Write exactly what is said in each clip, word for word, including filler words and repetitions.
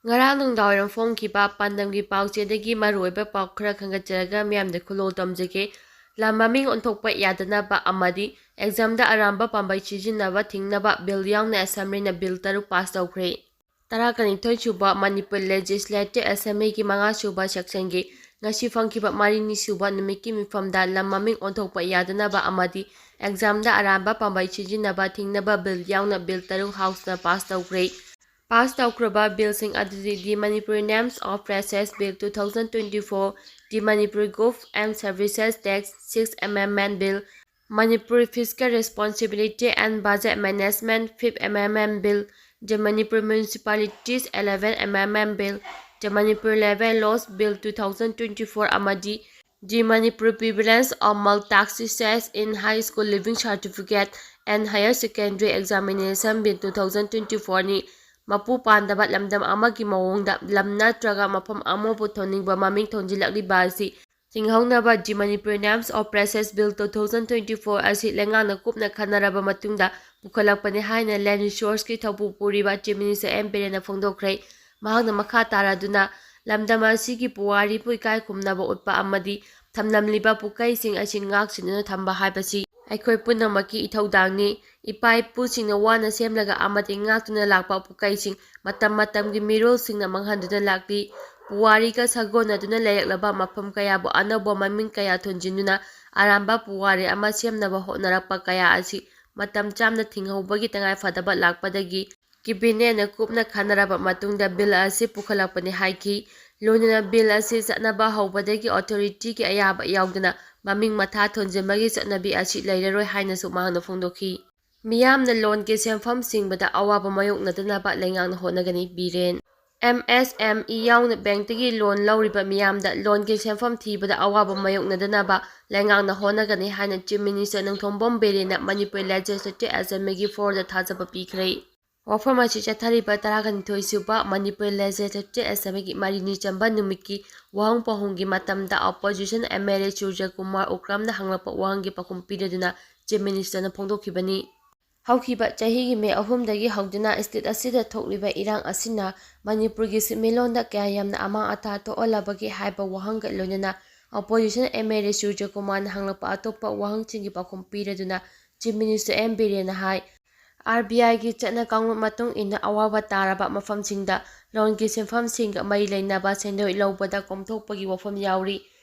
ꯉꯔꯥꯡ ꯅꯨꯡꯗꯥꯡꯋꯥꯏꯔꯝ ꯐꯣꯡꯈꯤꯕ ꯄꯥꯟꯗꯝꯒꯤ ꯄꯥꯎꯆꯦꯗꯒꯤ ꯃꯔꯨꯑꯣꯏꯕ ꯄꯥꯎ ꯈꯔ ꯈꯟꯒꯠꯆꯔꯒ ꯃꯤꯌꯥꯝꯗ ꯈꯨꯂꯣꯜ ꯇꯝꯖꯒꯦ꯫ ꯂꯝ ꯃꯃꯤꯡ ꯑꯣꯟꯊꯣꯛꯄ ꯌꯥꯗꯅꯕ ꯑꯃꯗꯤ ꯑꯦꯛꯖꯥꯝꯗ ꯑꯔꯥꯟꯕ ꯄꯥꯝꯕꯩ ꯁꯤꯖꯤꯟꯅꯕ ꯊꯤꯡꯅꯕ ꯕꯤꯜ ꯌꯥꯎꯅ ꯑꯦꯁꯦꯝꯕ꯭ꯂꯤꯅ ꯕꯤꯜ ꯇꯔꯨꯛ ꯄꯥꯁ ꯇꯧꯈ꯭ꯔꯦ꯫ ꯇꯔꯥꯅꯤꯊꯣꯏ ꯁꯨꯕ ꯃꯅꯤꯄꯨꯔ ꯂꯦꯖꯤꯁꯂꯦꯇꯤꯚ ꯑꯦꯁꯦꯝꯕ꯭ꯂꯤꯒꯤ ꯃꯉꯥ ꯁꯨꯕ ꯁꯦꯛꯁꯟꯒꯤ ꯉꯁꯤ ꯐꯪꯈꯤꯕ ꯃꯔꯤꯅꯤ ꯁꯨꯕ ꯅꯨꯃꯤꯠꯀꯤ ꯃꯤꯐꯝꯗ ꯂꯝ ꯃꯃꯤꯡ ꯑꯣꯟꯊꯣꯛꯄ ꯌꯥꯗꯅꯕ ꯑꯃꯗꯤ ꯑꯦꯛꯖꯥꯝꯗ ꯑꯔꯥꯟꯕ ꯄꯥꯝꯕꯩ ꯁꯤꯖꯤꯟꯅꯕ ꯊꯤꯡꯅꯕ ꯕꯤꯜ ꯌꯥꯎꯅ ꯕꯤꯜ ꯇꯔꯨꯛ ꯍꯥꯎꯁꯅ ꯄꯥꯁ ꯇꯧꯈ꯭ꯔꯦ꯫ ꯄꯥꯁ ꯇꯧꯈ꯭ꯔꯕ ꯕꯤꯜꯁꯤꯡ ꯑꯗꯨꯗꯤ The Manipur Names of Places Bill two thousand twenty-four, The Manipur Goods and Services Tax Sixth Amendment Bill, Manipur Fiscal Responsibility and Budget Management Fifth Amendment Bill, The Manipur Municipalities Eleventh Amendment Bill, The Manipur Labour Laws Bill two thousand twenty-four ꯑꯃꯗꯤ The Manipur Prevalence of Multitasks in High School Leaving Certificate and Higher Secondary Examination Bill two thousand twenty-four ꯅꯤ꯫ ꯃꯄꯨ ꯄꯥꯟꯗꯕ ꯂꯝꯗꯝ ꯑꯃꯒꯤ ꯃꯑꯣꯡꯗ ꯂꯝ ꯅꯠꯇ꯭ꯔꯒ ꯃꯐꯝ ꯑꯃꯕꯨ ꯊꯣꯟꯅꯤꯡꯕ ꯃꯃꯤꯡ ꯊꯣꯟꯖꯤꯜꯂꯛꯂꯤꯕ ꯑꯁꯤ ꯊꯤꯡꯍꯧꯅꯕ The Manipur Names of Places Bill two thousand twenty-four ꯑꯁꯤ ꯂꯩꯉꯥꯛꯅ ꯀꯨꯞꯅ ꯈꯟꯅꯔꯕ ꯃꯇꯨꯡꯗ ꯄꯨꯈꯠꯂꯛꯄꯅꯤ ꯍꯥꯏꯅ Land Resourceꯀꯤ ꯊꯧꯄꯨ ꯄꯨꯔꯤꯕ Chief Minister ꯑꯦꯟ ꯕꯤꯔꯦꯟꯅ ꯐꯣꯡꯗꯣꯛꯈ꯭ꯔꯦ꯫ ꯃꯍꯥꯛꯅ ꯃꯈꯥ ꯇꯥꯔꯗꯨꯅ ꯂꯝꯗꯝ ꯑꯁꯤꯒꯤ ꯄꯨꯋꯥꯔꯤꯕꯨ ꯏꯀꯥꯏ ꯈꯨꯝꯅꯕ ꯎꯠꯄ ꯑꯃꯗꯤ ꯊꯝꯂꯝꯂꯤꯕ ꯄꯨꯀꯩꯁꯤꯡ ꯑꯁꯤ ꯉꯥꯛ ꯁꯦꯟꯗꯨꯅ ꯊꯝꯕ ꯍꯥꯏꯕꯁꯤ ꯑꯩꯈꯣꯏ ꯄꯨꯝꯅꯃꯛꯀꯤ ꯏꯊꯧꯗꯥꯡꯅꯤ꯫ ꯏꯄꯥ ꯏꯄꯨꯁꯤꯡꯅ ꯋꯥꯅ ꯁꯦꯝꯂꯒ ꯑꯃꯗꯤ ꯉꯥꯛꯇꯨꯅ ꯂꯥꯛꯄ ꯄꯨꯀꯩꯁꯤꯡ ꯃꯇꯝ ꯃꯇꯝꯒꯤ ꯃꯤꯔꯣꯜꯁꯤꯡꯅ ꯃꯥꯡꯍꯟꯗꯨꯅ ꯂꯥꯛꯂꯤ꯫ ꯄꯨꯋꯥꯔꯤꯒ ꯁꯥꯒꯣꯟꯅꯗꯨꯅ ꯂꯩꯔꯛꯂꯕ ꯃꯐꯝ ꯀꯌꯥꯕꯨ ꯑꯅꯧꯕ ꯃꯃꯤꯡ ꯀꯌꯥ ꯊꯣꯟꯖꯤꯟꯗꯨꯅ ꯑꯔꯥꯟꯕ ꯄꯨꯋꯥꯔꯤ ꯑꯃ ꯁꯦꯝꯅꯕ ꯍꯣꯠꯅꯔꯛꯄ ꯀꯌꯥ ꯑꯁꯤ ꯃꯇꯝ ꯆꯥꯅ ꯊꯤꯡꯍꯧꯕꯒꯤ ꯇꯉꯥꯏꯐꯗꯕ ꯂꯥꯛꯄꯗꯒꯤ ꯀꯦꯕꯤꯅꯦꯠꯅ ꯀꯨꯞꯅ ꯈꯟꯅꯔꯕ ꯃꯇꯨꯡꯗ ꯕꯤꯜ ꯑꯁꯤ ꯄꯨꯈꯠꯂꯛꯄꯅꯤ ꯍꯥꯏꯈꯤ꯫ ꯂꯣꯏꯅꯅ ꯕꯤꯜ ꯑꯁꯤ ꯆꯠꯅꯕ ꯍꯧꯕꯗꯒꯤ ꯑꯣꯊꯣꯔꯤꯇꯤꯒꯤ ꯑꯌꯥꯕ ꯌꯥꯎꯗꯅ ꯃꯃꯤꯡ ꯃꯊꯥ ꯊꯣꯟꯖꯤꯟꯕꯒꯤ ꯆꯠꯅꯕꯤ ꯑꯁꯤ ꯂꯩꯔꯔꯣꯏ ꯍꯥꯏꯅꯁꯨ ꯃꯍꯥꯛꯅ ꯐꯣꯡꯗꯣꯛꯈꯤ꯫ ꯃꯤꯌꯥꯝꯅ ꯂꯣꯟꯒꯤ ꯁꯦꯟꯐꯝ ꯁꯤꯡꯕꯗ ꯑꯋꯥꯕ ꯃꯥꯌꯣꯛꯅꯗꯅꯕ ꯂꯩꯉꯥꯛꯅ ꯍꯣꯠꯅꯒꯅꯤ, ꯕꯤꯔꯦꯟ꯫ ꯑꯦꯝ ꯑꯦꯁ ꯑꯦꯝ ꯏ ꯌꯥꯎꯅ ꯕꯦꯡꯛꯇꯒꯤ ꯂꯣꯟ ꯂꯧꯔꯤꯕ ꯃꯤꯌꯥꯝꯗ ꯂꯣꯟꯒꯤ ꯁꯦꯟꯐꯝ ꯊꯤꯕꯗ ꯑꯋꯥꯕ ꯃꯥꯌꯣꯛꯅꯗꯅꯕ ꯂꯩꯉꯥꯛꯅ ꯍꯣꯠꯅꯒꯅꯤ ꯍꯥꯏꯅ Chief Minister Nongthombam ꯕꯤꯔꯦꯟꯅ Manipur Legislative Assemblyꯒꯤ floorꯗ ꯊꯥꯖꯕ ꯄꯤꯈ꯭ꯔꯦ꯫ ꯋꯥꯐꯝ ꯑꯁꯤ ꯆꯠꯊꯔꯤꯕ ꯇꯔꯥꯅꯤꯊꯣꯏ ꯁꯨꯕ ꯃꯅꯤꯄꯨꯔ Legislative Assemblyꯒꯤ ꯃꯔꯤꯅꯤ ꯆꯟꯕ ꯅꯨꯃꯤꯠꯀꯤ ꯋꯥꯍꯪ ꯄꯥꯎꯍꯪꯒꯤ ꯃꯇꯝꯗ opposition MLA ꯁꯨꯔꯖ ꯀꯨꯃꯥꯔ ꯎꯀ꯭ꯔꯝꯅ ꯍꯪꯂꯛꯄ ꯋꯥꯍꯪꯒꯤ ꯄꯥꯎꯈꯨꯝ ꯄꯤꯔꯗꯨꯅ Chief Ministerꯅ ꯐꯣꯡꯗꯣꯛꯈꯤꯕꯅꯤ꯫ ꯍꯧꯈꯤꯕ ꯆꯍꯤꯒꯤ ꯃꯦ ꯑꯍꯨꯝꯗꯒꯤ ꯍꯧꯗꯨꯅ ꯁ꯭ꯇꯦꯠ ꯑꯁꯤꯗ ꯊꯣꯛꯂꯤꯕ ꯏꯔꯥꯡ ꯑꯁꯤꯅ ꯃꯅꯤꯄꯨꯔꯒꯤ ꯁꯦꯟꯃꯤꯠꯂꯣꯟꯗ ꯀꯌꯥ ꯌꯥꯝꯅ ꯑꯃꯥꯡ ꯑꯇꯥ ꯊꯣꯛꯍꯜꯂꯕꯒꯦ ꯍꯥꯏꯕ ꯋꯥꯍꯪꯒ ꯂꯣꯏꯅꯅ ꯑꯣꯄꯣꯖꯤꯁꯟ ꯑꯦꯝ ꯑꯦꯜ ꯑꯦ ꯁꯨꯔꯖꯀꯨꯃꯥꯔꯅ ꯍꯪꯂꯛꯄ ꯑꯇꯣꯞꯄ ꯋꯥꯍꯪꯁꯤꯡꯒꯤ ꯄꯥꯎꯈꯨꯝ ꯄꯤꯔꯗꯨꯅ ꯆꯤꯐ ꯃꯤꯅꯤꯁꯇꯔ ꯑꯦꯝ ꯕꯤꯔꯦꯟꯅ ꯍꯥꯏ, ꯑꯥꯔ ꯕꯤ ꯑꯥꯏꯒꯤ ꯆꯠꯅ ꯀꯥꯡꯂꯣꯟ ꯃꯇꯨꯡ ꯏꯟꯅ ꯑꯋꯥꯕ ꯇꯥꯔꯕ ꯃꯐꯝꯁꯤꯡꯗ ꯂꯣꯟꯒꯤ ꯁꯦꯟꯐꯝꯁꯤꯡꯒ ꯃꯔꯤ ꯂꯩꯅꯕ ꯁꯦꯟꯗꯣꯏ ꯂꯧꯕꯗ ꯀꯣꯝꯊꯣꯛꯄꯒꯤ ꯋꯥꯐꯝ ꯌꯥꯎꯔꯤ꯫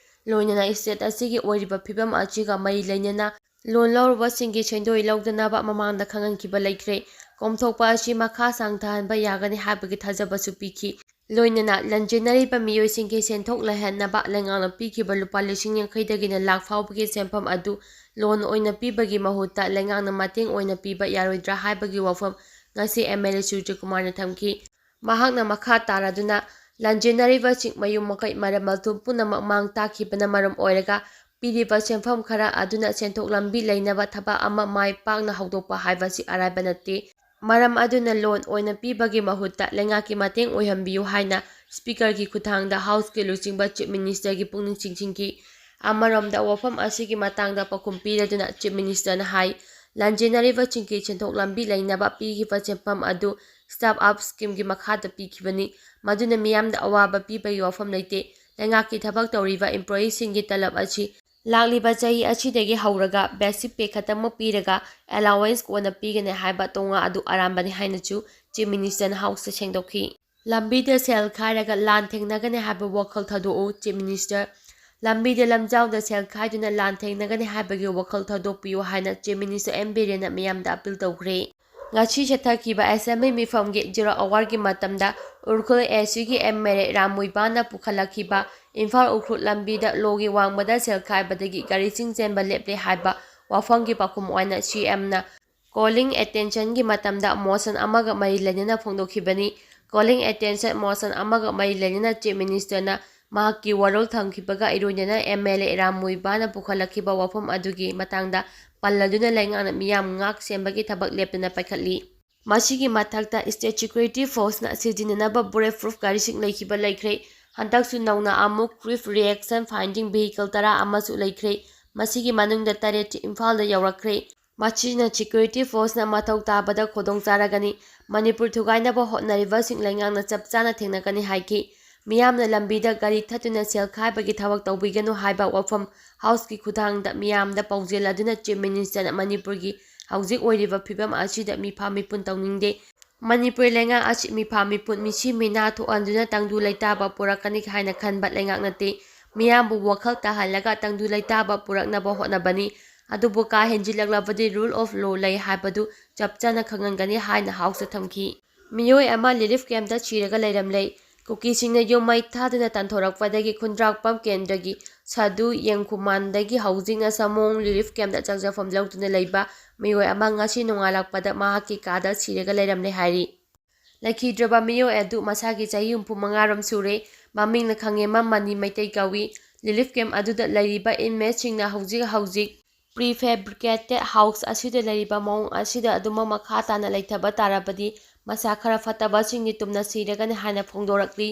ꯂꯣꯏꯅꯅ ꯁ꯭ꯇꯦꯠ ꯑꯁꯤꯒꯤ ꯑꯣꯏꯔꯤꯕ ꯐꯤꯕꯝ ꯑꯁꯤꯒ ꯃꯔꯤ ꯂꯩꯅꯅ ꯂꯣꯟ ꯂꯧꯔꯨꯕꯁꯤꯡꯒꯤ ꯁꯦꯟꯗꯣꯏ ꯂꯧꯗꯅꯕ ꯃꯃꯥꯡꯗ ꯈꯪꯍꯟꯈꯤꯕ ꯂꯩꯈ꯭ꯔꯦ꯫ ꯀꯣꯝꯊꯣꯛꯄ ꯑꯁꯤ ꯃꯈꯥ ꯁꯥꯡꯊꯍꯟꯕ ꯌꯥꯒꯅꯤ ꯍꯥꯏꯕꯒꯤ ꯊꯥꯖꯕꯁꯨ ꯄꯤꯈꯤ꯫ ꯂꯣꯏꯅꯅ ꯂꯟꯖꯦꯟꯅꯔꯤꯕ ꯃꯤꯑꯣꯏꯁꯤꯡꯒꯤ ꯁꯦꯟꯊꯣꯛ ꯂꯩꯍꯟꯅꯕ ꯂꯩꯉꯥꯛꯅ ꯄꯤꯈꯤꯕ ꯂꯨꯄꯥ ꯂꯤꯁꯤꯡ ꯌꯥꯡꯈꯩꯗꯒꯤꯅ ꯂꯥꯛ ꯐꯥꯎꯕꯒꯤ ꯁꯦꯟꯐꯝ ꯑꯗꯨ ꯂꯣꯟ ꯑꯣꯏꯅ ꯄꯤꯕꯒꯤ ꯃꯍꯨꯠꯇ ꯂꯩꯉꯥꯛꯅ ꯃꯇꯦꯡ ꯑꯣꯏꯅ ꯄꯤꯕ ꯌꯥꯔꯣꯏꯗ꯭ꯔꯥ ꯍꯥꯏꯕꯒꯤ ꯋꯥꯐꯝ ꯉꯁꯤ ꯑꯦꯝ ꯑꯦꯜ ꯑꯦ ꯁꯨꯔꯖꯀꯨꯃꯥꯔꯅ ꯊꯝꯈꯤ꯫ ꯃꯍꯥꯛꯅ ꯃꯈꯥ ꯇꯥꯔꯗꯨꯅ, ꯂꯟꯖꯦꯟꯅꯔꯤꯕꯁꯤꯡ ꯃꯌꯨꯝ ꯃꯀꯩ ꯃꯔꯝ ꯑꯗꯨ ꯄꯨꯝꯅꯃꯛ ꯃꯥꯡ ꯇꯥꯛꯈꯤꯕꯅ ꯃꯔꯝ ꯑꯣꯏꯔꯒ ꯄꯤꯔꯤꯕ ꯁꯦꯟꯐꯝ ꯈꯔ ꯑꯗꯨꯅ ꯁꯦꯟꯊꯣꯛ ꯂꯝꯕꯤ ꯂꯩꯅꯕ ꯊꯕꯛ ꯑꯃ ꯃꯥꯏ ꯄꯥꯛꯅ ꯍꯧꯗꯣꯛꯄ ꯍꯥꯏꯕꯁꯤ ꯑꯔꯥꯏꯕ ꯅꯠꯇꯦ꯫ ꯃꯔꯝ ꯑꯗꯨꯅ ꯂꯣꯟ ꯑꯣꯏꯅ ꯄꯤꯕꯒꯤ ꯃꯍꯨꯠꯇ ꯂꯩꯉꯥꯛꯀꯤ ꯃꯇꯦꯡ ꯑꯣꯏꯍꯟꯕꯤꯌꯨ ꯍꯥꯏꯅ ꯁ꯭ꯄꯤꯀꯔꯒꯤ ꯈꯨꯠꯊꯥꯡꯗ ꯍꯥꯎꯁꯀꯤ ꯂꯨꯆꯤꯡꯕ ꯆꯤꯐ ꯃꯤꯅꯤꯁꯇꯔꯒꯤ ꯄꯨꯛꯅꯤꯡ ꯆꯤꯡꯁꯤꯟꯈꯤ꯫ ꯑꯃꯔꯣꯝꯗ ꯋꯥꯐꯝ ꯑꯁꯤꯒꯤ ꯃꯇꯥꯡꯗ ꯄꯥꯎꯈꯨꯝ ꯄꯤꯔꯗꯨꯅ ꯆꯤꯐ ꯃꯤꯅꯤꯁꯇꯔꯅ ꯍꯥꯏ, ꯂꯟꯖꯦꯟꯅꯔꯤꯕꯁꯤꯡꯒꯤ ꯁꯦꯟꯊꯣꯛ ꯂꯝꯕꯤ ꯂꯩꯅꯕ ꯄꯤꯈꯤꯕ ꯁꯦꯟꯐꯝ ꯑꯗꯨ ꯁ꯭ꯇꯥꯔꯠ ꯑꯞ ꯁ꯭ꯀꯤꯝꯒꯤ ꯃꯈꯥꯗ ꯄꯤꯈꯤꯕꯅꯤ꯫ ꯃꯗꯨꯅ ꯃꯤꯌꯥꯝꯗ ꯑꯋꯥꯕ ꯄꯤꯕꯒꯤ ꯋꯥꯐꯝ ꯂꯩꯇꯦ꯫ ꯂꯩꯉꯥꯛꯀꯤ ꯊꯕꯛ ꯇꯧꯔꯤꯕ ꯏꯝꯄ꯭ꯂꯣꯌꯤꯁꯤꯡꯒꯤ ꯇꯂꯕ ꯑꯁꯤ ꯂꯥꯛꯂꯤꯕ ꯆꯍꯤ ꯑꯁꯤꯗꯒꯤ ꯍꯧꯔꯒ ꯕꯦꯁꯤꯛ ꯄꯦ ꯈꯛꯇꯃꯛ ꯄꯤꯔꯒ ꯑꯦꯂꯥꯋꯦꯟꯁ ꯀꯣꯟꯅ ꯄꯤꯒꯅꯤ ꯍꯥꯏꯕ ꯇꯣꯉꯥ ꯑꯗꯨ ꯑꯔꯥꯟꯕꯅꯤ ꯍꯥꯏꯅꯁꯨ ꯆꯤꯐ ꯃꯤꯅꯤꯁꯇꯔꯅ ꯍꯥꯎꯁꯇ ꯁꯦꯡꯗꯣꯛꯈꯤ꯫ ꯂꯝꯕꯤꯗ ꯁꯦꯜ ꯈꯥꯏꯔꯒ ꯂꯥꯟ ꯊꯦꯡꯅꯒꯅꯤ ꯍꯥꯏꯕ ꯋꯥꯈꯜ ꯊꯥꯗꯣꯛꯎ, ꯆꯤꯐ ꯃꯤꯅꯤꯁꯇꯔ꯫ ꯂꯝꯕꯤꯗ ꯂꯝꯖꯥꯎꯗ ꯁꯦꯜ ꯈꯥꯏꯗꯨꯅ ꯂꯥꯟ ꯊꯦꯡꯅꯒꯅꯤ ꯍꯥꯏꯕꯒꯤ ꯋꯥꯈꯜ ꯊꯥꯗꯣꯛꯄꯤꯌꯨ ꯍꯥꯏꯅ ꯆꯤꯐ ꯃꯤꯅꯤꯁꯇꯔ ꯑꯦꯝ ꯕꯤꯔꯦꯟꯅ ꯃꯤꯌꯥꯝꯗ ꯑꯄꯤꯜ ꯇꯧꯈ꯭ꯔꯦ꯫ ꯉꯁꯤ ꯆꯠꯊꯈꯤꯕ ꯑꯦꯁꯦꯝꯕ꯭ꯂꯤ ꯃꯤꯐꯝꯒꯤ ꯖꯤꯔꯣ ꯑꯋꯥꯔꯒꯤ ꯃꯇꯝꯗ ꯎꯈ꯭ꯔꯨꯜ ꯑꯦ ꯁꯤꯒꯤ ꯑꯦꯝ ꯑꯦꯜ ꯑꯦ ꯔꯥꯝ ꯃꯨꯏꯕꯥꯅ ꯄꯨꯈꯠꯂꯛꯈꯤꯕ ꯏꯝꯐꯥꯜ ꯎꯈ꯭ꯔꯨꯜ ꯂꯝꯕꯤꯗ ꯂꯣꯒꯤ ꯋꯥꯡꯃꯗ ꯁꯦꯜ ꯈꯥꯏꯕꯗꯒꯤ ꯒꯥꯔꯤꯁꯤꯡ ꯆꯦꯟꯕ ꯂꯦꯞꯂꯦ ꯍꯥꯏꯕ ꯋꯥꯐꯝꯒꯤ ꯄꯥꯎꯈꯨꯝ ꯑꯣꯏꯅ ꯁꯤ ꯑꯦꯝꯅ ꯀꯣꯂꯤꯡ ꯑꯦꯇꯦꯟꯁꯟꯒꯤ ꯃꯇꯝꯗ ꯃꯣꯁꯟ ꯑꯃꯒ ꯃꯔꯤ ꯂꯩꯅꯅ ꯐꯣꯡꯗꯣꯛꯈꯤꯕꯅꯤ꯫ ꯀꯣꯂꯤꯡ ꯑꯦꯇꯦꯟꯁꯟ ꯃꯣꯁꯟ ꯑꯃꯒ ꯃꯔꯤ ꯂꯩꯅꯅ ꯆꯤꯐ ꯃꯤꯅꯤꯁꯇꯔꯅ ꯃꯍꯥꯛꯀꯤ ꯋꯥꯔꯣꯜ ꯊꯝꯈꯤꯕꯒ ꯏꯔꯣꯏꯅꯅ ꯑꯦꯝ ꯑꯦꯜ ꯑꯦ ꯔꯥꯝ ꯃꯨꯏꯕꯥꯅ ꯄꯨꯈꯠꯂꯛꯈꯤꯕ ꯋꯥꯐꯝ ꯑꯗꯨꯒꯤ ꯃꯇꯥꯡꯗ ꯄꯜꯂꯗꯨꯅ ꯂꯩꯉꯥꯛꯅ ꯃꯤꯌꯥꯝ ꯉꯥꯛ ꯁꯦꯟꯕꯒꯤ ꯊꯕꯛ ꯂꯦꯞꯇꯅ ꯄꯥꯏꯈꯠꯂꯤ꯫ ꯃꯁꯤꯒꯤ ꯃꯊꯛꯇ ꯁ꯭ꯇꯦꯠ ꯁꯦꯀ꯭ꯌꯨꯔꯤꯇꯤ ꯐꯣꯔꯁꯅ ꯁꯤꯖꯤꯟꯅꯅꯕ ꯕꯨꯂꯦꯠ ꯄ꯭ꯔꯨꯐ ꯒꯥꯔꯤꯁꯤꯡ ꯂꯩꯈꯤꯕ ꯂꯩꯈ꯭ꯔꯦ꯫ ꯍꯟꯗꯛꯁꯨ ꯅꯧꯅ ꯑꯃꯨꯛ ꯀ꯭ꯋꯤꯛ ꯔꯤꯑꯦꯛꯁꯟ ꯐꯥꯏꯟꯗꯤꯡ ꯚꯤꯍꯤꯀꯜ ꯇꯔꯥ ꯑꯃꯁꯨ ꯂꯩꯈ꯭ꯔꯦ꯫ ꯃꯁꯤꯒꯤ ꯃꯅꯨꯡꯗ ꯇꯔꯦꯠꯇꯤ ꯏꯝꯐꯥꯜꯗ ꯌꯧꯔꯛꯈ꯭ꯔꯦ꯫ ꯃꯁꯤꯅ security forceꯅ ꯃꯊꯧ ꯇꯥꯕꯗ ꯈꯨꯗꯣꯡ ꯆꯥꯔꯒꯅꯤ꯫ ꯃꯅꯤꯄꯨꯔ ꯊꯨꯒꯥꯏꯅꯕ ꯍꯣꯠꯅꯔꯤꯕꯁꯤꯡ ꯂꯩꯉꯥꯛꯅ ꯆꯞ ꯆꯥꯅ ꯊꯦꯡꯅꯒꯅꯤ ꯍꯥꯏꯈꯤ꯫ ꯃꯤꯌꯥꯝꯅ ꯂꯝꯕꯤꯗ ꯒꯥꯔꯤ ꯊꯠꯇꯨꯅ ꯁꯦꯜ ꯈꯥꯏꯕꯒꯤ ꯊꯕꯛ ꯇꯧꯕꯤꯒꯅꯨ ꯍꯥꯏꯕ ꯋꯥꯐꯝ ꯍꯥꯎꯁꯀꯤ ꯈꯨꯠꯊꯥꯡꯗ ꯃꯤꯌꯥꯝꯗ ꯄꯥꯎꯖꯦꯜ ꯑꯗꯨꯅ Chief Ministerꯅ ꯃꯅꯤꯄꯨꯔꯒꯤ ꯍꯧꯖꯤꯛ ꯑꯣꯏꯔꯤꯕ ꯐꯤꯕꯝ ꯑꯁꯤꯗ ꯃꯤꯐꯥ ꯃꯤꯄꯨꯟ ꯇꯧꯅꯤꯡꯗꯦ꯫ ꯃꯅꯤꯄꯨꯔ ꯂꯩꯉꯥꯛ ꯑꯁꯤ ꯃꯤꯐꯥ ꯃꯤꯄꯨꯟ, ꯃꯤꯁꯤ ꯃꯤꯅꯥ ꯊꯣꯛꯍꯟꯗꯨꯅ ꯇꯪꯗꯨ ꯂꯩꯇꯥꯕ ꯄꯨꯔꯛꯀꯅꯤ ꯍꯥꯏꯅ ꯈꯟꯕ ꯂꯩꯉꯥꯛ ꯅꯠꯇꯦ꯫ ꯃꯤꯌꯥꯝꯕꯨ ꯋꯥꯈꯜ ꯇꯥꯍꯜꯂꯒ ꯇꯪꯗꯨ ꯂꯩꯇꯥꯕ ꯄꯨꯔꯛꯅꯕ ꯍꯣꯠꯅꯕꯅꯤ꯫ ꯑꯗꯨꯕꯨ ꯀꯥ ꯍꯦꯟꯖꯤꯜꯂꯛꯂꯕꯗꯤ rule of law ꯂꯩ ꯍꯥꯏꯕꯗꯨ ꯆꯞ ꯆꯥꯅ ꯈꯪꯍꯟꯒꯅꯤ ꯍꯥꯏꯅ ꯍꯥꯎꯁꯇ ꯊꯝꯈꯤ꯫ ꯃꯤꯑꯣꯏ ꯑꯃ relief campꯇ ꯁꯤꯔꯒ ꯂꯩꯔꯝꯂꯦ꯫ ꯀꯨꯀꯤꯁꯤꯡꯅ ꯌꯨꯝ ꯃꯩ ꯊꯥꯗꯨꯅ ꯇꯥꯟꯊꯣꯔꯛꯄꯗꯒꯤ ꯈꯨꯟꯗ꯭ꯔꯥꯛꯄꯝ ꯀꯦꯟꯗ꯭ꯔꯒꯤ ꯁꯥꯗꯨ ꯌꯦꯡꯈꯨꯃꯥꯟꯗꯒꯤ ꯍꯧꯖꯤꯛꯅ ꯁꯃꯣꯡ relief campꯇ ꯆꯪꯖꯐꯝ ꯂꯧꯗꯨꯅ ꯂꯩꯕ ꯃꯤꯑꯣꯏ ꯑꯃ ꯉꯁꯤ ꯅꯣꯡꯉꯥꯜꯂꯛꯄꯗ ꯃꯍꯥꯛꯀꯤ ꯀꯥꯗ ꯁꯤꯔꯒ ꯂꯩꯔꯝꯂꯦ ꯍꯥꯏꯔꯤ꯫ ꯂꯩꯈꯤꯗ꯭ꯔꯕ ꯃꯤꯑꯣꯏ ꯑꯗꯨ ꯃꯁꯥꯒꯤ ꯆꯍꯤ ꯍꯨꯝꯐꯨ ꯃꯉꯥ ꯔꯣꯝ ꯁꯨꯔꯦ꯫ ꯃꯃꯤꯡꯅ ꯈꯪꯉꯦꯃꯝ ꯃꯅꯤ ꯃꯩꯇꯩ ꯀꯧꯏ꯫ Relief camp ꯑꯗꯨꯗ ꯂꯩꯔꯤꯕ inmateꯁꯤꯡꯅ ꯍꯧꯖꯤꯛ ꯍꯧꯖꯤꯛ prefabricated house ꯑꯁꯤꯗ ꯂꯩꯔꯤꯕ ꯃꯑꯣꯡ ꯑꯁꯤꯗ ꯑꯗꯨꯃꯛ ꯃꯈꯥ ꯇꯥꯅ ꯂꯩꯊꯕ ꯇꯥꯔꯕꯗꯤ ꯃꯁꯥ ꯈꯔ ꯐꯠꯇꯕꯁꯤꯡꯒꯤ ꯇꯨꯝꯅ ꯁꯤꯔꯒꯅꯤ ꯍꯥꯏꯅ ꯐꯣꯡꯗꯣꯔꯛꯂꯤ꯫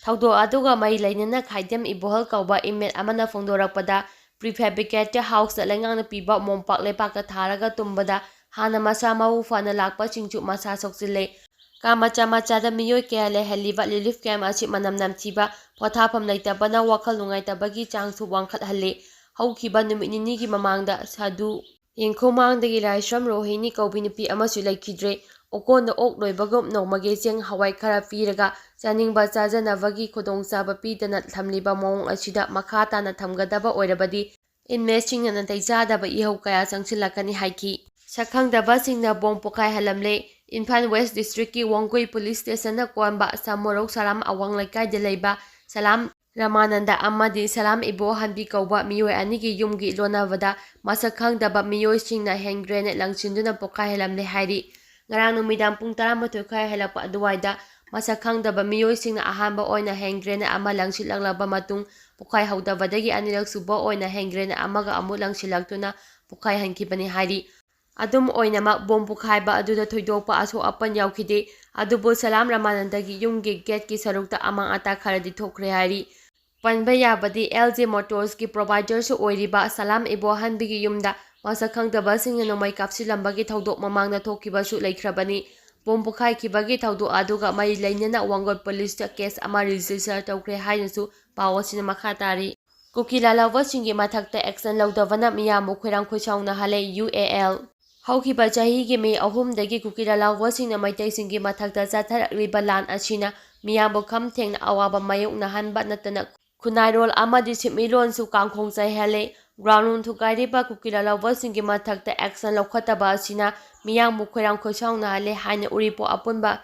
ꯊꯧꯗꯣꯛ ꯑꯗꯨꯒ ꯃꯔꯤ ꯂꯩꯅꯅ ꯈꯥꯏꯗꯦꯝ ꯏꯕꯣꯍꯜ ꯀꯧꯕ inmate ꯑꯃꯅ ꯐꯣꯡꯗꯣꯔꯛꯄꯗ, prefabricated houseꯇ ꯂꯩꯉꯥꯛꯅ ꯄꯤꯕ ꯃꯣꯝꯄꯥꯛ ꯂꯩꯄꯥꯛꯇ ꯊꯥꯔꯒ ꯇꯨꯝꯕꯗ ꯍꯥꯟꯅ ꯃꯁꯥ ꯃꯎ ꯐꯅ ꯂꯥꯛꯄꯁꯤꯡꯁꯨ ꯃꯁꯥ ꯁꯣꯛꯆꯤꯜꯂꯦ꯫ ꯀꯥ ꯃꯆꯥ ꯃꯆꯥꯗ ꯃꯤꯑꯣꯏ ꯀꯌꯥ ꯂꯩꯍꯜꯂꯤꯕ relief camp ꯑꯁꯤ ꯃꯅꯝ ꯅꯝꯊꯤꯕ, ꯄꯣꯊꯥꯐꯝ ꯂꯩꯇꯕꯅ ꯋꯥꯈꯜ ꯅꯨꯡꯉꯥꯏꯇꯕꯒꯤ ꯆꯥꯡꯁꯨ ꯋꯥꯡꯈꯠꯍꯜꯂꯤ꯫ ꯍꯧꯈꯤꯕ ꯅꯨꯃꯤꯠ ꯅꯤꯅꯤꯒꯤ ꯃꯃꯥꯡꯗ ꯁꯥꯗꯨ ꯌꯦꯡꯈꯨꯃꯥꯡꯗꯒꯤ ꯂꯥꯏꯁ꯭ꯔꯝ ꯔꯣꯍꯤꯅꯤ ꯀꯧꯕꯤ ꯅꯨꯄꯤ ꯑꯃꯁꯨ ꯂꯩꯈꯤꯗ꯭ꯔꯦ꯫ ꯑꯣꯀꯣꯟꯗ ꯑꯣꯛ ꯂꯣꯏꯕꯒꯨꯝ ꯅꯣꯡꯃꯒꯤ ꯆꯦꯡ ꯍꯋꯥꯏ ꯈꯔ ꯄꯤꯔꯒ ꯆꯥꯅꯤꯡꯕ ꯆꯥꯖꯅꯕꯒꯤ ꯈꯨꯗꯣꯡꯆꯥꯕ ꯄꯤꯗꯅ ꯊꯝꯂꯤꯕ ꯃꯑꯣꯡ ꯑꯁꯤꯗ ꯃꯈꯥ ꯇꯥꯅ ꯊꯝꯒꯗꯕ ꯑꯣꯏꯔꯕꯗꯤ inmateꯁꯤꯡꯅ ꯅꯥꯇꯩ ꯆꯥꯗꯕ ꯏꯍꯧ ꯀꯌꯥ ꯆꯪꯁꯤꯜꯂꯛꯀꯅꯤ ꯍꯥꯏꯈꯤ꯫ ꯁꯛꯈꯪꯗꯕꯁꯤꯡꯅ ꯕꯣꯝ ꯄꯣꯈꯥꯏꯍꯜꯂꯝꯂꯦ꯫ ꯏꯝꯐꯥꯜ West Districtꯀꯤ ꯋꯥꯡꯒꯣꯏ Police Stationꯅ ꯀꯣꯟꯕ ꯁꯥꯃꯨꯔꯧ ꯁꯂꯥꯝ ꯑꯋꯥꯡ ꯂꯩꯀꯥꯏꯗ ꯂꯩꯕ ꯁꯂꯥꯝ ꯔꯃꯥꯅꯟꯗ ꯑꯃꯗꯤ ꯁꯂꯥꯝ ꯏꯕꯣꯍꯟꯕꯤ ꯀꯧꯕ ꯃꯤꯑꯣꯏ ꯑꯅꯤꯒꯤ ꯌꯨꯝꯒꯤ ꯂꯣꯟꯅꯕꯗ ꯃꯁꯛ ꯈꯪꯗꯕ ꯃꯤꯑꯣꯏꯁꯤꯡꯅ hand grenade ꯂꯪꯁꯤꯟꯗꯨꯅ ꯄꯣꯈꯥꯏꯍꯜꯂꯝꯂꯦ ꯍꯥꯏꯔꯤ꯫ ꯉꯔꯥꯡ ꯅꯨꯃꯤꯗꯥꯡ ꯄꯨꯡ ꯇꯔꯥꯃꯥꯊꯣꯏ ꯈꯔ ꯍꯦꯜꯂꯛꯄ ꯑꯗꯨꯋꯥꯏꯗ ꯃꯁꯛ ꯈꯪꯗꯕ ꯃꯤꯑꯣꯏꯁꯤꯡꯅ ꯑꯍꯥꯟꯕ ꯑꯣꯏꯅ hand grenade ꯑꯃ ꯂꯪꯁꯤꯜꯂꯛꯂꯕ ꯃꯇꯨꯡ, ꯄꯣꯈꯥꯏꯍꯧꯗꯕꯗꯒꯤ ꯑꯅꯤꯔꯛ ꯁꯨꯕ ꯑꯣꯏꯅ hand grenade ꯑꯃꯒ ꯑꯃꯨꯛ ꯂꯪꯁꯤꯜꯂꯛꯇꯨꯅ ꯄꯣꯈꯥꯏꯍꯟꯈꯤꯕꯅꯤ ꯍꯥꯏꯔꯤ꯫ ꯑꯗꯨꯝ ꯑꯣꯏꯅꯃꯛ, ꯕꯣꯝ ꯄꯣꯈꯥꯏꯕ ꯑꯗꯨꯗ ꯊꯣꯏꯗꯣꯛꯄ ꯑꯁꯣꯛ ꯑꯄꯟ ꯌꯥꯎꯈꯤꯗꯦ꯫ ꯑꯗꯨꯕꯨ ꯁꯂꯥꯝ ꯔꯃꯥꯅꯟꯗꯒꯤ ꯌꯨꯝꯒꯤ gateꯀꯤ ꯁꯔꯨꯛꯇ ꯑꯃꯥꯡ ꯑꯇꯥ ꯈꯔꯗꯤ ꯊꯣꯛꯈ꯭ꯔꯦ ꯍꯥꯏꯔꯤ꯫ ꯄꯟꯕ ꯌꯥꯕꯗꯤ, L J Motorsꯀꯤ providerꯁꯨ ꯑꯣꯏꯔꯤꯕ ꯁꯂꯥꯝ ꯏꯕꯣꯍꯟꯕꯤꯒꯤ ꯌꯨꯝꯗ ꯃꯁꯛ ꯈꯪꯗꯕꯁꯤꯡꯅ ꯅꯣꯡꯃꯩ ꯀꯥꯞꯁꯤꯜꯂꯝꯕꯒꯤ ꯊꯧꯗꯣꯛ ꯃꯃꯥꯡꯗ ꯊꯣꯛꯈꯤꯕꯁꯨ ꯂꯩꯈ꯭ꯔꯕꯅꯤ꯫ ꯕꯣꯝ ꯄꯣꯈꯥꯏꯈꯤꯕꯒꯤ ꯊꯧꯗꯣꯛ ꯑꯗꯨꯒ ꯃꯔꯤ ꯂꯩꯅꯅ ꯋꯥꯡꯒꯣꯏ ꯄꯨꯂꯤꯁꯇ ꯀꯦꯁ ꯑꯃ ꯔꯦꯖꯤꯁꯇꯔ ꯇꯧꯈ꯭ꯔꯦ ꯍꯥꯏꯅꯁꯨ ꯄꯥꯎ ꯑꯁꯤꯅ ꯃꯈꯥ ꯇꯥꯔꯤ꯫ ꯀꯨꯀꯤ ꯂꯥꯜꯍꯧꯕꯁꯤꯡꯒꯤ ꯃꯊꯛꯇ action ꯂꯧꯗꯕꯅ ꯃꯤꯌꯥꯝꯕꯨ ꯈꯣꯏꯔꯥꯡ ꯈꯣꯏꯁꯥꯎꯅꯍꯜꯂꯦ, ꯌꯨ ꯑꯦ ꯑꯦꯜ꯫ ꯍꯧꯈꯤꯕ ꯆꯍꯤꯒꯤ ꯃꯦ ꯑꯍꯨꯝꯗꯒꯤ ꯀꯨꯀꯤ ꯂꯥꯜꯍꯧꯕꯁꯤꯡꯅ ꯃꯩꯇꯩꯁꯤꯡꯒꯤ ꯃꯊꯛꯇ ꯆꯠꯊꯔꯛꯂꯤꯕ ꯂꯥꯟ ꯑꯁꯤꯅ ꯃꯤꯌꯥꯝꯕꯨ ꯈꯝ ꯊꯦꯡꯅ ꯑꯋꯥꯕ ꯃꯥꯌꯣꯛꯅꯍꯟꯕ ꯅꯠꯇꯅ ꯈꯨꯟꯅꯥꯏꯔꯣꯜ ꯑꯃꯗꯤ ꯁꯦꯟꯃꯤꯠꯂꯣꯟꯁꯨ ꯀꯥꯡꯈꯣꯡ ꯆꯥꯏꯍꯜꯂꯦ꯫ Ground root ꯊꯨꯒꯥꯏꯔꯤꯕ ꯀꯨꯀꯤ ꯂꯥꯜꯍꯧꯕꯁꯤꯡꯒꯤ ꯃꯊꯛꯇ action ꯂꯧꯈꯠꯇꯕ ꯑꯁꯤꯅ ꯃꯤꯌꯥꯝꯕꯨ ꯈꯣꯏꯔꯥꯡ ꯈꯣꯏꯁꯥꯎꯅꯍꯜꯂꯦ ꯍꯥꯏꯅ ꯎꯔꯤꯄꯣꯛ ꯑꯄꯨꯟꯕ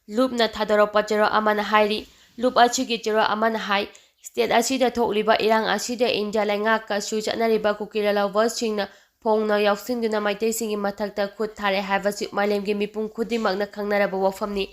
ꯂꯨꯞꯅ ꯊꯥꯗꯣꯔꯛꯄ ꯆꯦꯔꯣꯜ ꯑꯃꯅ ꯍꯥꯏꯔꯤ꯫ ꯂꯨꯞ ꯑꯁꯤꯒꯤ ꯆꯦꯔꯣꯜ ꯑꯃꯅ ꯍꯥꯏ, state ꯑꯁꯤꯗ ꯊꯣꯛꯂꯤꯕ ꯏꯔꯥꯡ ꯑꯁꯤꯗ ꯏꯟꯗꯤꯌꯥ ꯂꯩꯉꯥꯛꯀꯁꯨ ꯆꯠꯅꯔꯤꯕ ꯀꯨꯀꯤ ꯂꯥꯜꯍꯧꯕꯁꯤꯡꯅ ꯐꯣꯡꯅ ꯌꯥꯎꯁꯤꯟꯗꯨꯅ ꯃꯩꯇꯩꯁꯤꯡꯒꯤ ꯃꯊꯛꯇ ꯈꯨꯠ ꯊꯥꯔꯦ ꯍꯥꯏꯕꯁꯤ ꯃꯥꯂꯦꯝꯒꯤ ꯃꯤꯄꯨꯝ ꯈꯨꯗꯤꯡꯃꯛꯅ ꯈꯪꯅꯔꯕ ꯋꯥꯐꯝꯅꯤ꯫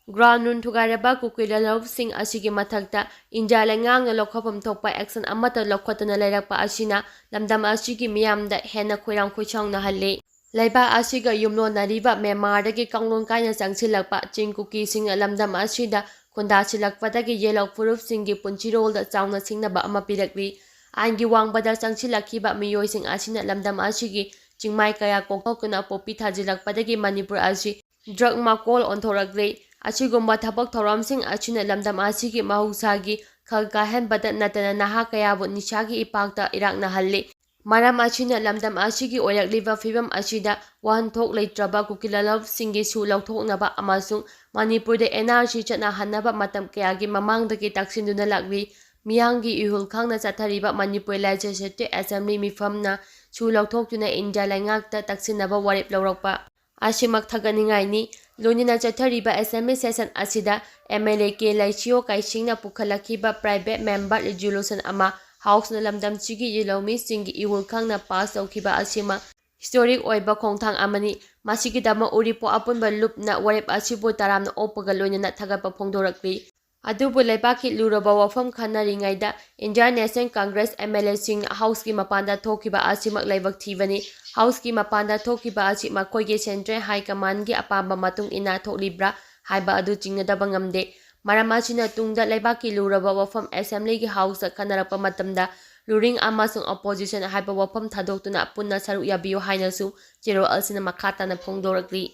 Ground root ꯊꯨꯒꯥꯏꯔꯕ ꯀꯨꯀꯤ ꯂꯥꯜꯍꯧꯕꯁꯤꯡ ꯑꯁꯤꯒꯤ ꯃꯊꯛꯇ ꯏꯟꯗꯤꯌꯥ ꯂꯩꯉꯥꯛꯅ ꯂꯧꯈꯠꯐꯝ ꯊꯣꯛꯄ action ꯑꯃꯠꯇ ꯂꯧꯈꯠꯇꯅ ꯂꯩꯔꯛꯄ ꯑꯁꯤꯅ ꯂꯝꯗꯝ ꯑꯁꯤꯒꯤ ꯃꯤꯌꯥꯝꯗ ꯍꯦꯟꯅ ꯈꯣꯏꯔꯥꯡ ꯈꯣꯏꯁꯥꯎꯅꯍꯜꯂꯤ꯫ ꯂꯩꯕꯥꯛ ꯑꯁꯤꯒ ꯌꯨꯝꯂꯣꯟꯅꯔꯤꯕ ꯃ꯭ꯌꯥꯟꯃꯥꯔꯗꯒꯤ ꯀꯥꯡꯂꯣꯟ ꯀꯥꯏꯅ ꯆꯪꯁꯤꯜꯂꯛꯄ ꯆꯤꯡ ꯀꯨꯀꯤꯁꯤꯡꯅ ꯂꯝꯗꯝ ꯑꯁꯤꯗ ꯈꯨꯟꯗꯥꯁꯤꯜꯂꯛꯄꯗꯒꯤ ꯌꯦꯜꯍꯧ ꯐꯨꯔꯨꯞꯁꯤꯡꯒꯤ ꯄꯨꯟꯁꯤꯔꯣꯜꯗ ꯆꯥꯎꯅ ꯁꯤꯡꯅꯕ ꯑꯃ ꯄꯤꯔꯛꯂꯤ꯫ ꯑꯥꯏꯟꯒꯤ ꯋꯥꯡꯃꯗ ꯆꯪꯁꯤꯜꯂꯛꯈꯤꯕ ꯃꯤꯑꯣꯏꯁꯤꯡ ꯑꯁꯤꯅ ꯂꯝꯗꯝ ꯑꯁꯤꯒꯤ ꯆꯤꯡꯃꯥꯏ ꯀꯌꯥ ꯀꯣꯛꯊꯣꯛꯇꯨꯅ ꯄꯣꯄꯤ ꯊꯥꯖꯤꯜꯂꯛꯄꯗꯒꯤ ꯃꯅꯤꯄꯨꯔ ꯑꯁꯤ drug ꯃꯀꯣꯜ ꯑꯣꯟꯊꯣꯔꯛꯂꯤ꯫ ꯑꯁꯤꯒꯨꯝꯕ ꯊꯕꯛ ꯊꯧꯔꯝꯁꯤꯡ ꯑꯁꯤꯅ ꯂꯝꯗꯝ ꯑꯁꯤꯒꯤ ꯃꯍꯧꯁꯥꯒꯤ ꯈꯜ ꯀꯥꯏꯍꯟꯕꯇ ꯅꯠꯇꯅ ꯅꯍꯥ ꯀꯌꯥꯕꯨ ꯅꯤꯁꯥꯒꯤ ꯏꯄꯥꯛꯇ ꯏꯔꯥꯛꯅꯍꯜꯂꯤ꯫ ꯃꯔꯝ ꯑꯁꯤꯅ ꯂꯝꯗꯝ ꯑꯁꯤꯒꯤ ꯑꯣꯏꯔꯛꯂꯤꯕ ꯐꯤꯕꯝ ꯑꯁꯤꯗ ꯋꯥꯍꯟꯊꯣꯛ ꯂꯩꯇ꯭ꯔꯕ ꯀꯨꯀꯤ ꯂꯥꯜꯍꯧꯁꯤꯡꯒꯤ ꯁꯨ ꯂꯧꯊꯣꯛꯅꯕ ꯑꯃꯁꯨꯡ ꯃꯅꯤꯄꯨꯔꯗ ꯑꯦꯟ ꯑꯥꯔ ꯁꯤ ꯆꯠꯅꯍꯟꯅꯕ ꯃꯇꯝ ꯀꯌꯥꯒꯤ ꯃꯃꯥꯡꯗꯒꯤ ꯇꯛꯁꯤꯟꯗꯨꯅ ꯂꯥꯛꯂꯤ꯫ ꯃꯤꯌꯥꯝꯒꯤ ꯏꯍꯨꯜ ꯈꯪꯅ ꯆꯠꯊꯔꯤꯕ ꯃꯅꯤꯄꯨꯔ Legislative Assembly ꯃꯤꯐꯝꯅ ꯁꯨ ꯂꯧꯊꯣꯛꯇꯨꯅ ꯏꯟꯗꯤꯌꯥ ꯂꯩꯉꯥꯛꯇ ꯇꯛꯁꯤꯟꯅꯕ ꯋꯥꯔꯦꯞ ꯂꯧꯔꯛꯄ ꯑꯁꯤꯃꯛ ꯊꯥꯒꯠꯅꯤꯡꯉꯥꯏꯅꯤ꯫ ꯂꯣꯏꯅꯅ ꯆꯠꯊꯔꯤꯕ assembly session ꯑꯁꯤꯗ M L A K Leishiyo ꯀꯥꯏꯁꯤꯡꯅ ꯄꯨꯈꯠꯂꯛꯈꯤꯕ private member resolution ꯑꯃ House ꯅ ꯂꯝꯗꯝꯁꯤꯒꯤ ꯌꯦꯜꯍꯧꯃꯤꯁꯤꯡꯒꯤ ꯏꯍꯨꯜ ꯈꯪꯅ pass ꯇꯧꯈꯤꯕ ꯑꯁꯤꯃꯛ historic ꯑꯣꯏꯕ ꯈꯣꯡꯊꯥꯡ ꯑꯃꯅꯤ꯫ ꯃꯁꯤꯒꯤꯗꯃꯛ ꯎꯔꯤꯄꯣꯛ ꯑꯄꯨꯟꯕ ꯂꯨꯞꯅ ꯋꯥꯔꯦꯞ ꯑꯁꯤꯕꯨ ꯇꯔꯥꯝꯅ ꯑꯣꯛꯄꯒ ꯂꯣꯏꯅꯅ ꯊꯥꯒꯠꯄ ꯐꯣꯡꯗꯣꯔꯛꯂꯤ꯫ ꯑꯗꯨꯕꯨ ꯂꯩꯕꯥꯛꯀꯤ ꯂꯨꯔꯕ ꯋꯥꯐꯝ ꯈꯟꯅꯔꯤꯉꯩꯗ Indian National Congress M L A ꯁꯤꯡꯅ House ꯀꯤ ꯃꯄꯥꯟꯗ ꯊꯣꯛꯈꯤꯕ ꯑꯁꯤꯃꯛ ꯂꯥꯏꯕꯛ ꯊꯤꯕꯅꯤ꯫ House ꯀꯤ ꯃꯄꯥꯟꯗ ꯊꯣꯛꯈꯤꯕ ꯑꯁꯤ ꯃꯈꯣꯏꯒꯤ Central High Command ꯒꯤ ꯑꯄꯥꯝꯕ ꯃꯇꯨꯡ ꯏꯟꯅ ꯊꯣꯛꯂꯤꯕ꯭ꯔꯥ ꯍꯥꯏꯕ ꯑꯗꯨ ꯆꯤꯡꯅꯗꯕ ꯉꯝꯗꯦ꯫ ꯃꯔꯝ ꯑꯁꯤꯅ ꯇꯨꯡꯗ ꯂꯩꯕꯥꯛꯀꯤ ꯂꯨꯔꯕ ꯋꯥꯐꯝ Assembly ꯒꯤ House ꯇ ꯈꯟꯅꯔꯛꯄ ꯃꯇꯝꯗ ꯔꯨꯂꯤꯡ ꯑꯃꯁꯨꯡ ꯑꯣꯄꯣꯖꯤꯁꯟ ꯍꯥꯏꯕ ꯋꯥꯐꯝ ꯊꯥꯗꯣꯛꯇꯨꯅ ꯄꯨꯟꯅ ꯁꯔꯨꯛ ꯌꯥꯕꯤꯌꯨ ꯍꯥꯏꯅꯁꯨ ꯆꯦꯔꯣꯜ ꯑꯁꯤꯅ ꯃꯈꯥ ꯇꯥꯅ ꯐꯣꯡꯗꯣꯔꯛꯂꯤ꯫